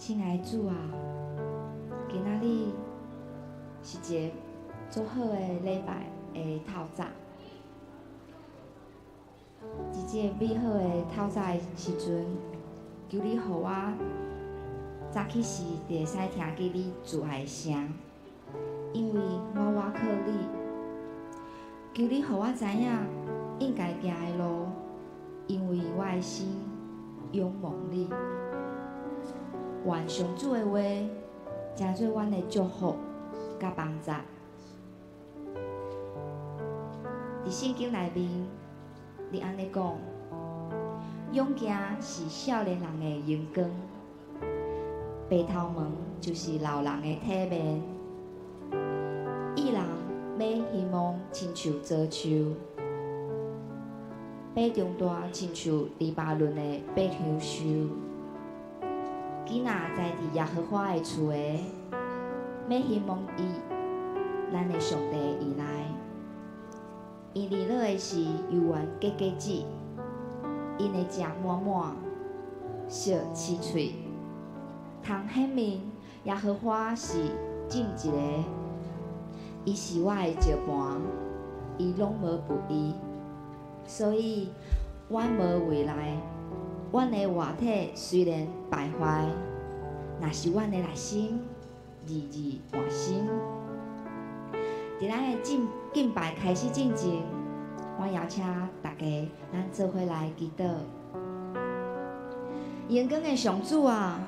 親愛的主啊，今仔日是一個足好的禮拜的透早。佇這个美好的透早的時陣，求你予我早起時就會使聽見你慈愛的聲，因為我倚靠你。求你予我知影應該行的路，因為我的心仰望你。願上主的話，成做阮的祝福佮幫助。佇聖經內面，你按呢講：勇健是少年人的榮光，白頭毛就是老人的體面。義人欲興旺親像棗樹，欲長大親像黎巴嫩的百香樹。囡仔栽佇耶和華的厝的，欲興旺佇咱的上帝以內。𪜶年老的時，猶原結果子，𪜶會食滿滿，惜飼喙，通顯明耶和華是正直的，伊是我的石磐，伊攏無不義，所以阮無畏內。阮的外體雖然敗壞，若是阮的內心日日換新。佇咱的敬敬拜開始進前，我邀請大家，咱做伙來祈禱。榮光的上主啊，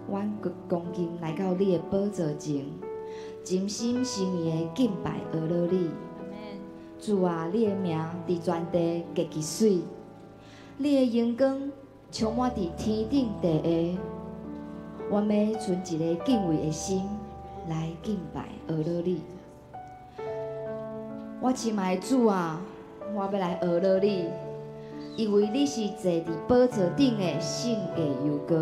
阮恭敬來到你的寶座前，真心誠意的敬拜阿羅你。主啊，你的名佇全地極其媠，你的榮光充滿佇天頂地下。阮欲存一个敬畏的心來敬拜阿羅你。我親愛的主啊，我欲來阿羅你，因為你是坐佇寶座頂的聖潔油膏，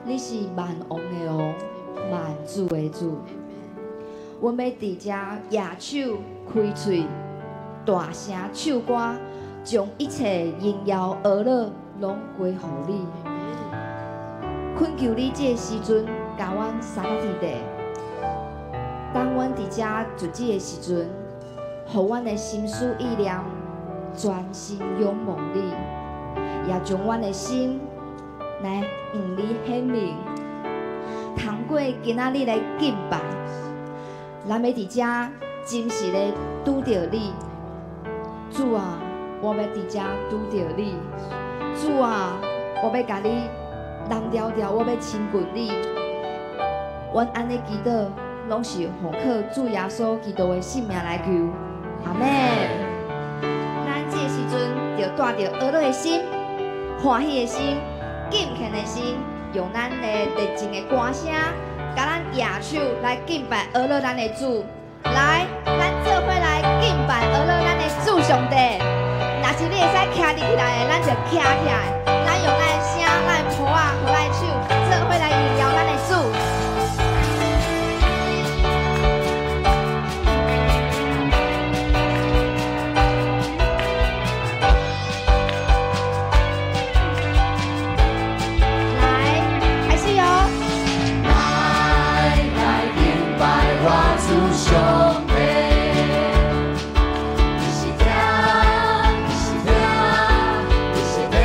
你是萬王的王，萬主的主。阮欲佇遮舉手開喙，大聲唱歌，將一切榮耀阿羅攏歸予你。懇求你這个時陣，共阮三甲天地。當阮佇遮靜止的時陣，予阮的心思意念專心仰望你，也將阮的心來向你顯明。通過今仔日來敬拜，咱欲佇遮真實的拄著你。主啊，我欲佇遮拄著你。主啊，我欲共你攬牢牢，我欲親近你。阮按呢祈禱，攏是奉靠主耶穌基督的聖名來求，阿們。咱這个時陣就帶著阿樂的心、歡喜的心、敬虔的心，用咱的熱情的歌聲，共咱舉手來敬拜阿樂咱的主。來，咱做伙來敬拜阿樂咱的主上帝。若是你會使徛佇起來的，咱就徛起來。咱用咱的聲、咱的抱仔和咱的手，做伙來榮耀咱的主。來，開始喲！來來敬拜我主上帝，伊是疼，伊是疼，伊是疼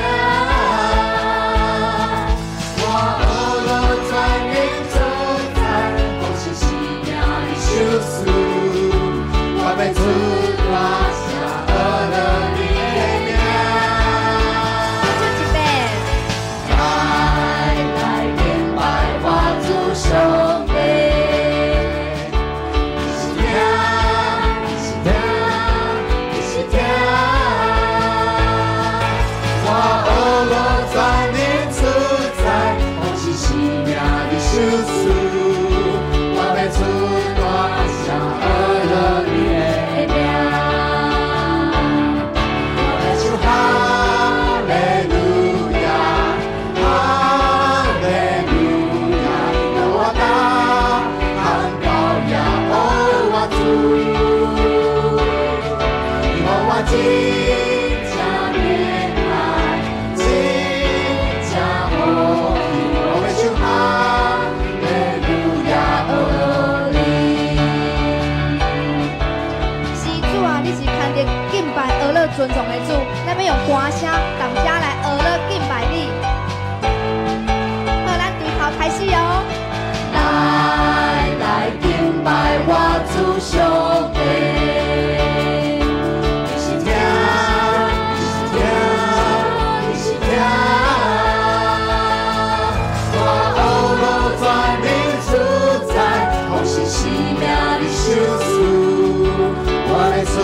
聲，同聲來學樂敬拜你。好，咱對頭開始哦。來來敬拜我主上帝。伊是疼，伊是疼，伊是疼。我學樂全能主宰，予是生命的賞賜，我欲出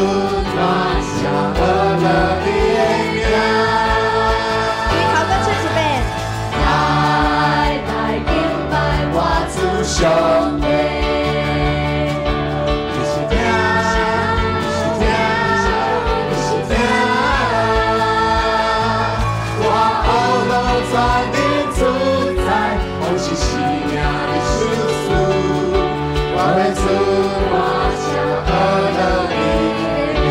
大聲學樂你的名。對頭閣唱一遍。來來敬拜我主上帝。伊是疼，伊是疼，伊是疼。我學樂全能主宰，予是生命的賞賜，我欲出大聲學樂你的名。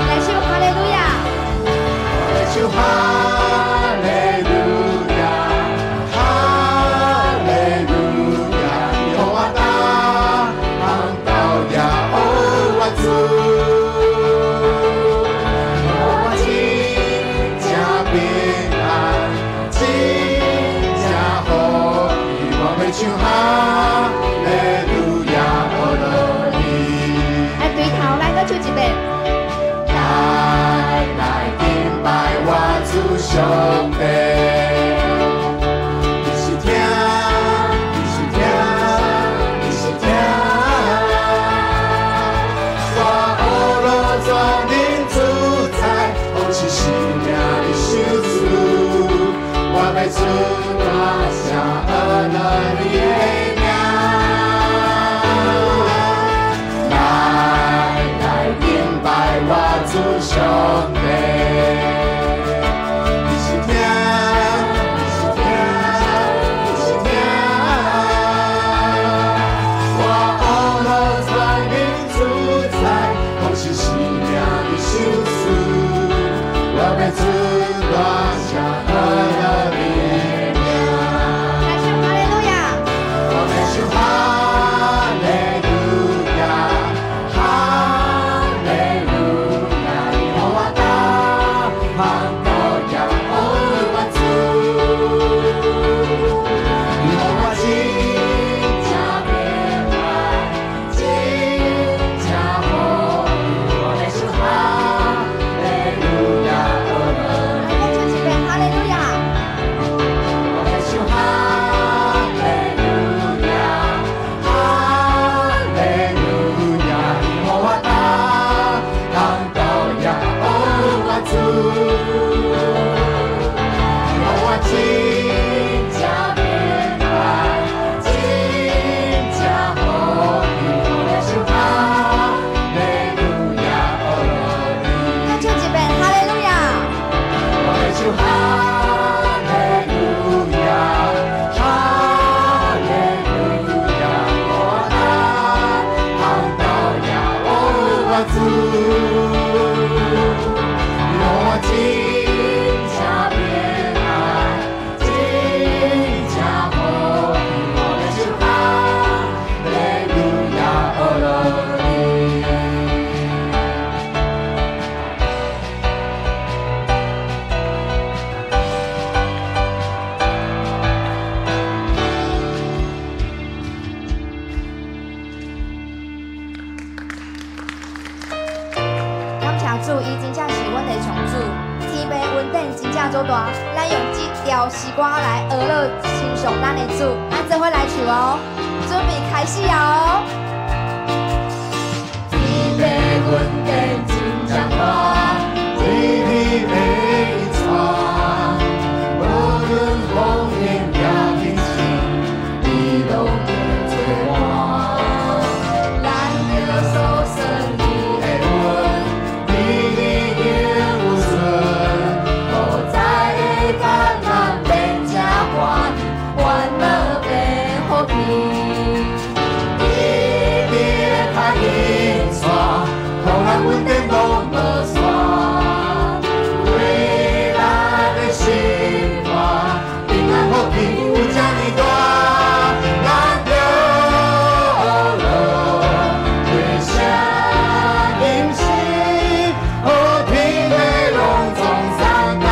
來唱哈利路亞。我欲唱哈利路亞，哈利路亞，予我大行到耶和華主，予我真正平安，真正好，我欲唱哈利路亞，學樂你。來對頭，咱閣唱一遍。來來敬拜我主上帝。伊是疼，伊是疼，伊是疼。我學樂全能主宰，予是生命的賞賜，我欲出大聲學樂你的名。來來敬拜我主上帝。伊是疼，伊是疼，伊是疼。我學樂全能主宰，予是生命的賞賜，我欲出大聲學樂你的名。來唱哈利路亞。我欲唱哈利路亞，哈利路亞，予我大行到耶和華主，予我真正平安，真正好，我欲唱哈利路亞，學樂來，閣唱一遍哈利路亞。我欲唱哈利路亞，哈利路亞，予我大行到耶和華主，予我真正平安，真正好，我欲唱哈利路亞，學樂你。再唱一遍哈利路亞。我欲唱哈利路亞，哈利路亞，我大行到耶和華主，予我真正平安，真正好，我欲唱哈利路亞，學樂你。感謝主，伊真正是阮的上主，天父恩典真正足大。咱用這條詩歌來學樂欣賞咱的主，咱做伙來唱哦，準備開始哦。天父恩典真正大，天天的帶，無論風雨也平靜，伊攏會做伴。咱著相信伊的恩，天天有順，無在的艱難變這歡喜，煩惱變福氣。伊必較引帶，予咱穩定攏無散。為咱的心肝，平安福氣有這呢大，咱著學樂，為啥音聲，予天地攏總讚嘆。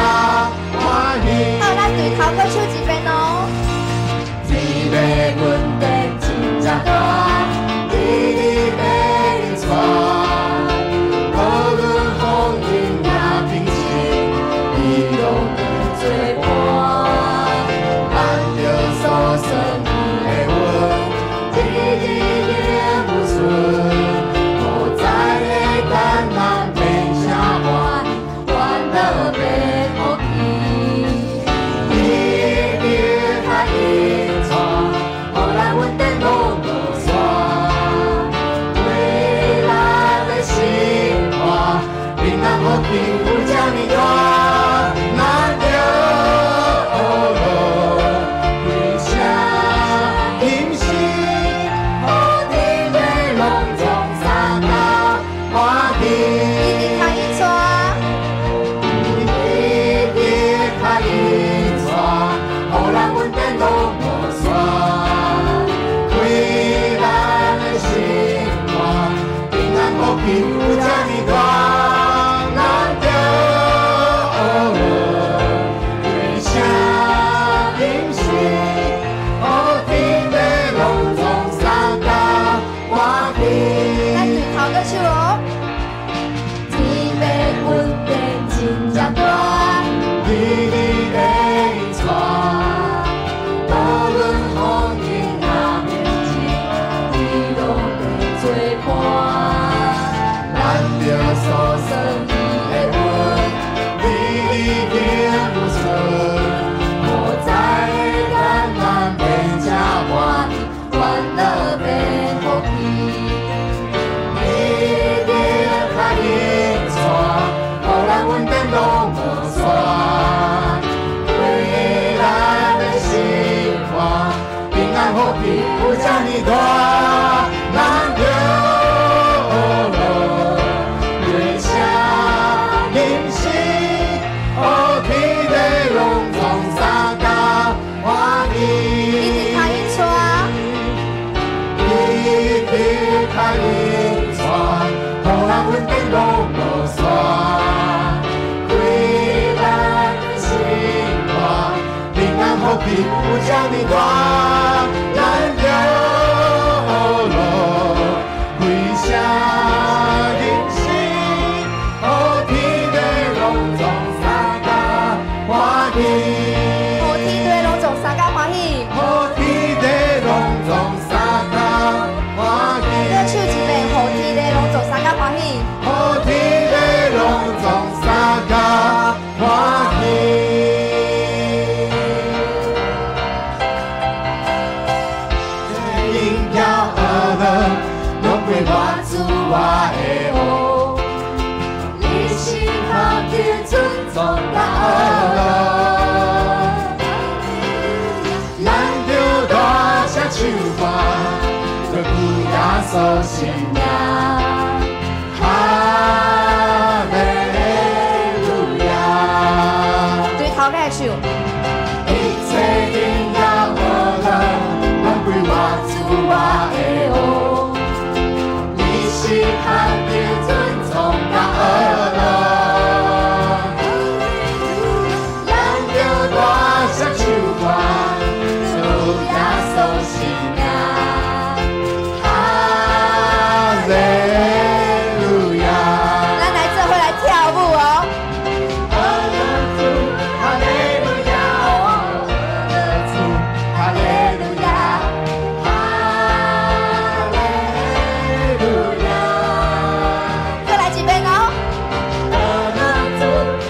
庇有遮爾大，咱著學樂，歸聲人生，予天地攏總相共歡喜。予天地攏總相共歡喜。予天地攏總相共歡喜。閣唱一遍，予天地攏總相共歡喜。予天地攏總相共歡喜。榮耀阿樂，攏歸我主我的王。你是普天尊崇甲阿樂，咱著大聲唱歌，祝耶穌聖名。哈利路亞。對頭開始唱。一切榮耀阿樂，攏歸我主我的王。你是普天尊崇甲阿樂，咱著大聲唱歌，祝耶穌聖名。哈利路亞。咱來做伙來跳舞哦。阿樂主，哈利路亞，阿樂主，哈利路亞，哈利路亞。閣來一遍哦。阿樂主，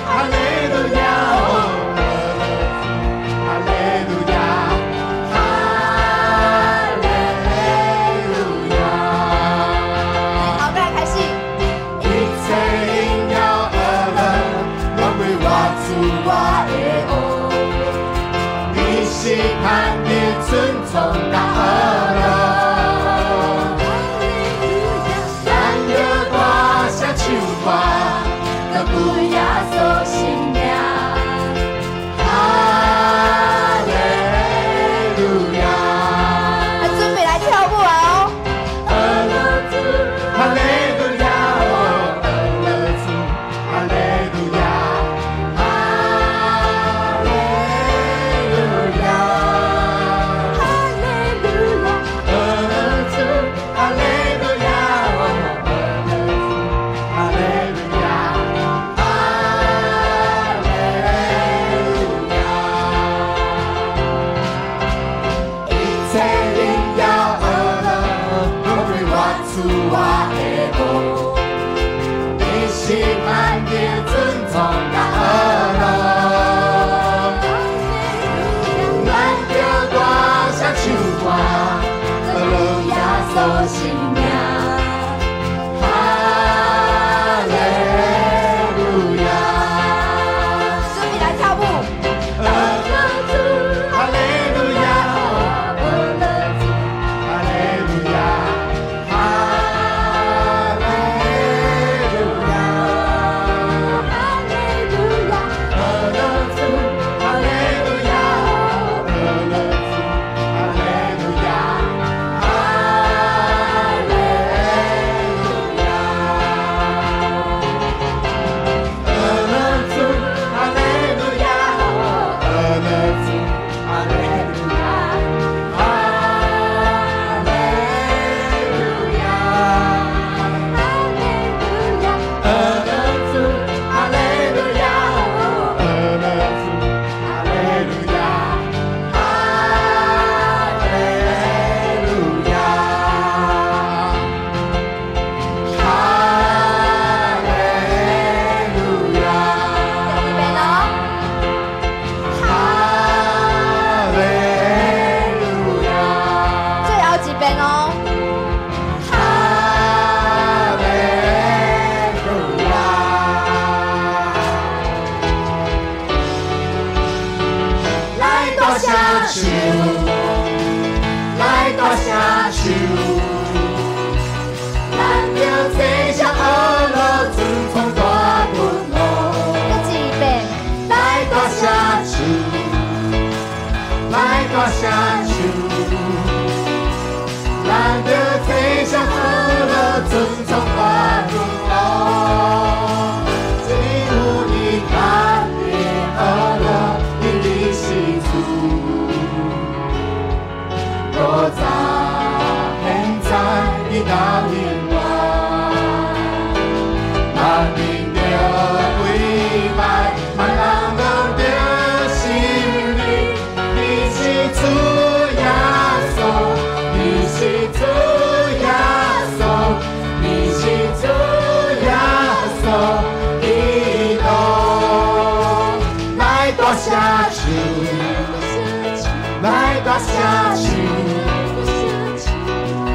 哈利路亞，哈利路亞，哈利路亞。頭開開始。一切榮耀阿樂，攏歸我主我的王。你是普天尊崇甲阿樂，咱著大聲唱歌，歌頌耶穌聖名。哈利路亞。來準備來跳舞哦。阿樂主，哈利路亞，阿樂主，哈利路亞，哈利路亞，哈利路亞，阿樂主，哈利路亞，阿樂主，哈利路亞，哈利路亞。一切榮耀阿樂，攏歸我主我的王。你是普天尊崇甲阿樂，咱著大聲唱歌，歌頌耶穌聖名。哈利路亞。準備來跳舞。阿樂主，哈利路亞，阿樂主，哈利路亞，哈利路亞，哈利路亞，阿樂主，哈利路亞，阿樂主，哈利路亞，哈利路亞。阿樂主，哈利路亞，阿樂主，哈利路亞，哈利路亞。哈利路亞，阿樂主，哈利路亞，阿樂主，哈利路亞，哈利路亞，哈利路亞，一遍哦。哈利路亞，最後一遍哦。哈利路亞。來大聲唱，來大聲唱，咱著齊聲阿樂，尊崇大君王。閣一遍。來大聲唱，來大聲唱，咱著齊聲阿樂，尊崇大君王。只有你家己阿樂，因你是主。永遠。萬民著跪拜，萬人攏著承認，你是主耶穌，你是主耶穌，你是主耶穌基督。來大聲唱，來大聲唱，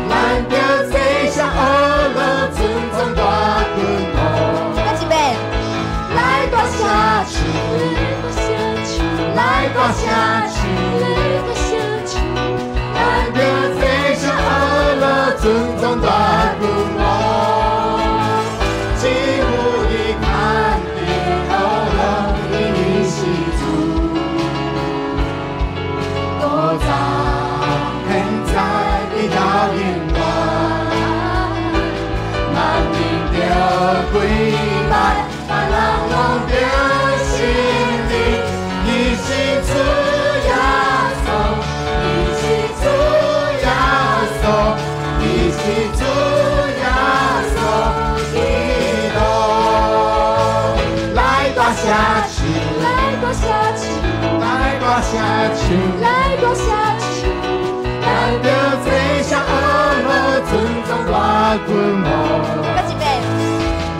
咱著齊聲呵咾尊崇大君王。閣一遍。來大聲唱，來大聲唱，咱著齊聲呵咾尊崇大君王。只有伊牽定呵咾，伊是主，古早、現在，直到永遠。萬民著跪拜，萬人攏著承認，伊是主耶穌，伊是主耶穌，伊是主耶穌基督。來大聲唱，來大聲唱，來大聲唱，來大聲唱，咱著齊聲呵咾尊崇大君王。閣一遍。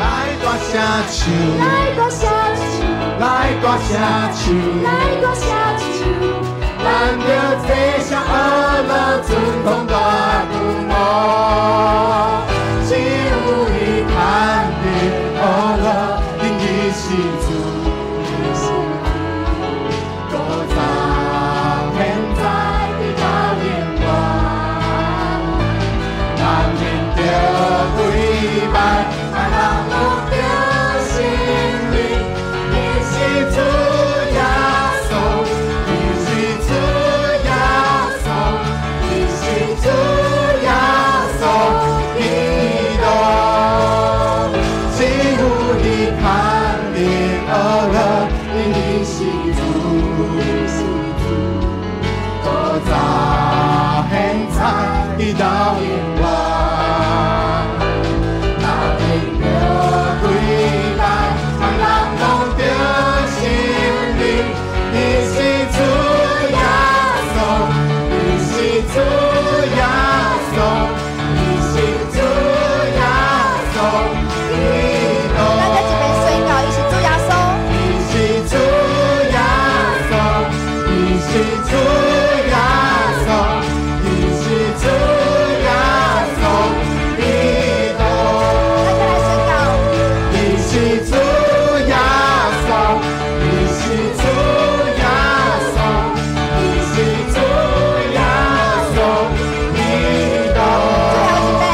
來大聲唱，來大聲唱，來大聲唱，來大聲唱，咱著齊聲呵咾尊崇大君王。只有伊牽定呵咾，伊是主，古早、現在，直到永遠。萬民著跪拜，萬人攏著承認，你是主耶穌，你是主耶穌，你是主耶穌基督。只有伊牽定呵咾，伊是主，古早、現在，直到永遠。萬民著跪拜，萬人攏著承認，你是主耶穌，你是主耶穌，你是主耶穌基督。咱閣一遍宣告，伊是主耶穌。伊是主耶穌，伊是主耶穌，伊是主耶穌基督。咱閣來宣告。伊是主耶穌，伊是主耶穌，伊是主耶穌基督。最後一遍。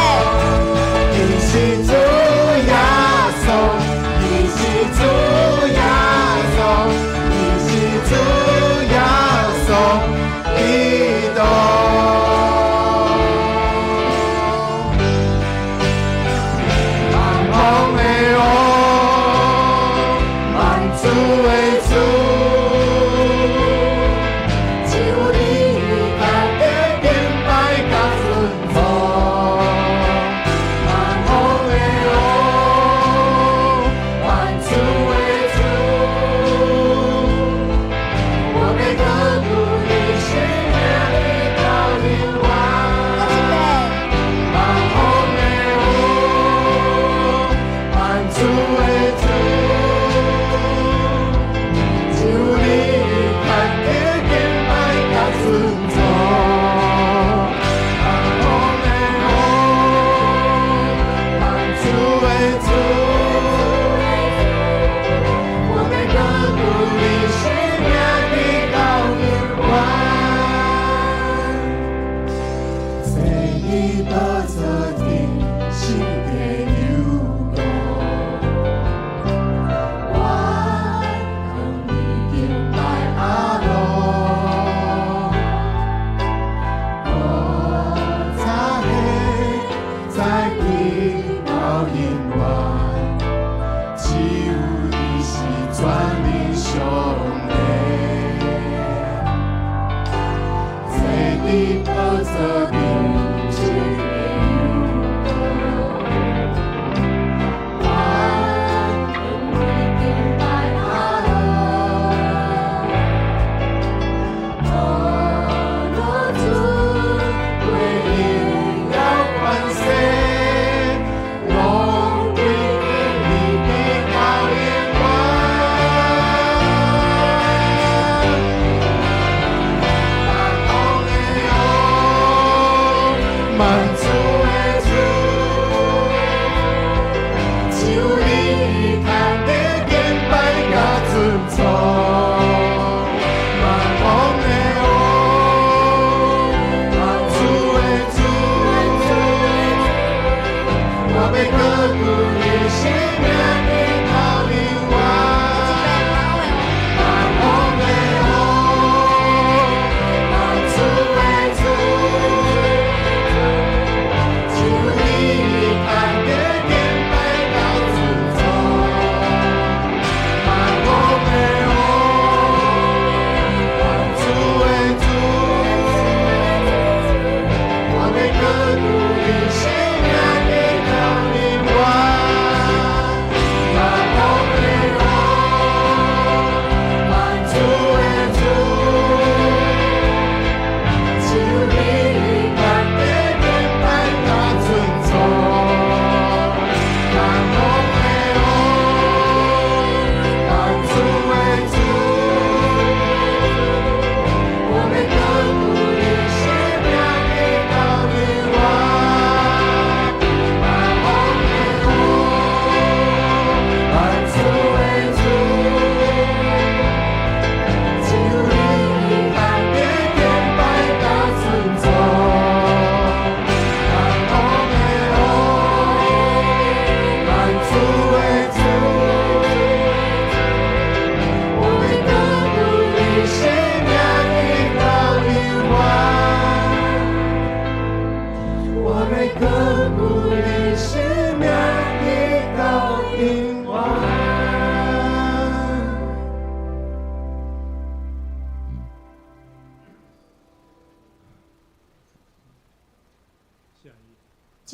伊是主耶穌，伊是主耶穌，伊是主耶穌基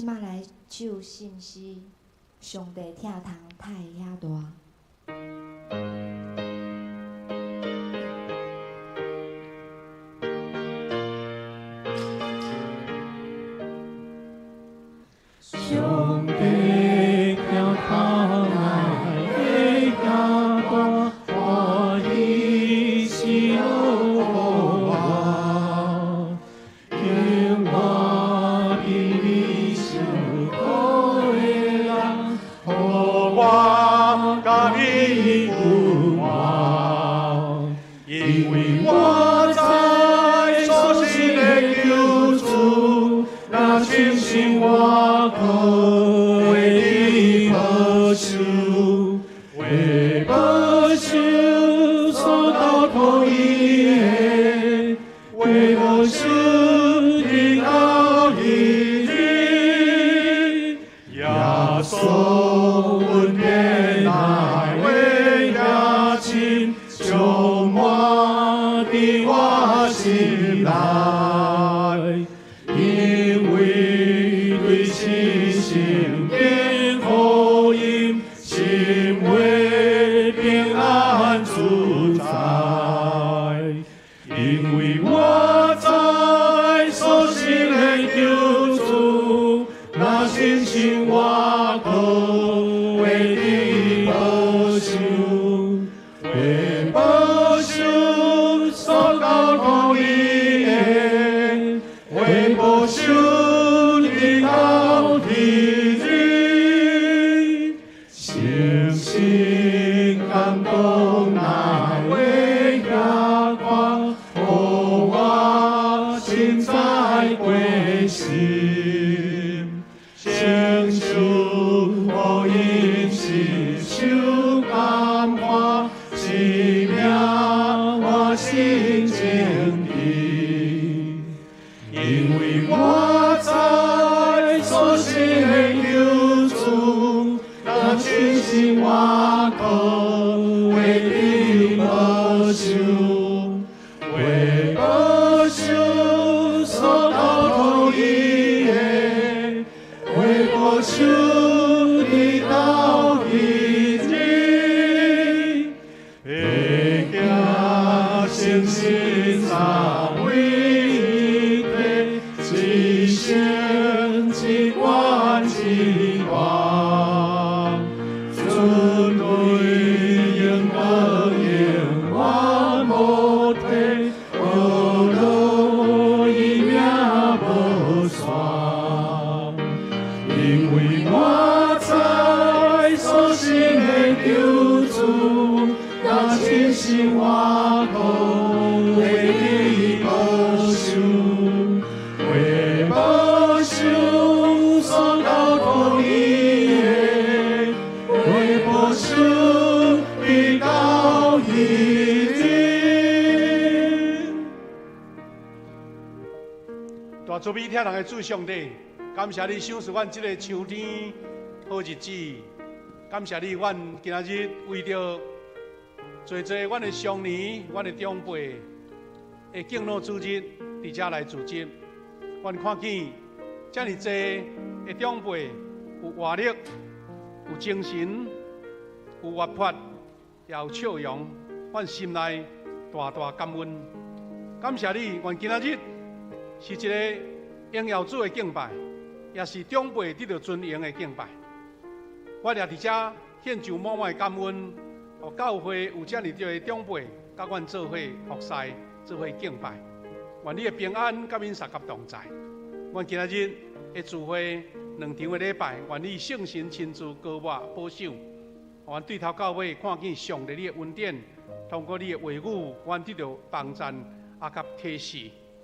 這擺來唱信詩，上帝疼痛太遐大。上帝疼痛愛的遐大，歡喜是予我，永遠伫你受苦的人，予我佮你有缘，因為我知所信的救主，若親身活閣會得保守，為保守所交託伊的，為保守直到彼日。耶穌恩典愛的遐深，充滿佇我心內。因為對信心見福音，心會平安自在。因為我知所信的救主，若親身活閣會得保守，會保守所交託伊的，會保守直到彼日。深深感動愛的遐寬，予我凊彩過心，承受福音是受感化，生命換新情意。因為我知所信的救主，若親身活閣會得保守，會保守所交託伊的，會保守直到彼日。會行誠實三位一體，一生一貫一貫，尊榮榮光永遠無退，學落伊命無散。因為我知所信的救主，若親身活閣會得保守，會保守所交託伊的，會保守直到彼日。大慈悲疼人的主上帝，感謝你賞賜阮這個秋天好日子，感謝你，阮今仔日為著濟濟阮的常年、阮的長輩的敬老主日，佇遮來組織，阮看見遮爾濟的長輩有活力、有精神、有活潑，也有笑容，阮心內大大感恩。感謝你，願今仔日是一個榮耀主的敬拜，也是長輩得到尊榮的敬拜。我也佇遮獻上滿滿的感恩，予教會有遮爾多的長輩，佮阮做伙服侍，做伙敬拜。願你的平安佮恁相佮同在。阮今仔日的聚會兩場的禮拜，願你聖神親自膏抹保守。阮對頭到尾看見上帝你的恩典，通過你的話語，阮得到幫贊啊，佮啟示，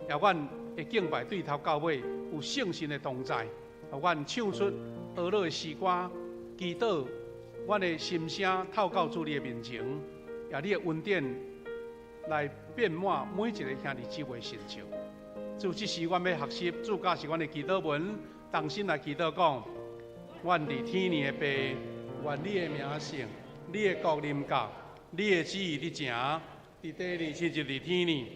也阮的敬拜對頭到尾有聖神的同在，予阮唱出呵咾的詩歌，祈禱，阮的心聲透到主你的面前，也你的恩典來遍滿每一個兄弟姊妹身上。主，這時阮欲學習，主教示阮的祈禱文，同心來祈禱講：阮佇天的父，願你的名聖，你的國臨到，你的旨意佇成，佇地裡親像佇天呢。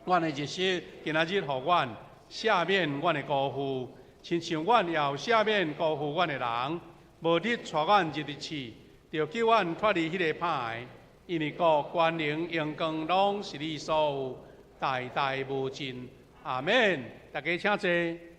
阮的日食今仔日予阮，赦免阮的辜負，親像阮也有赦免辜負阮的人，無得帶阮入去試，著救阮脫離彼个歹的。因為國、權能、榮光，攏是你所有，代代無盡。阿們。大家請坐。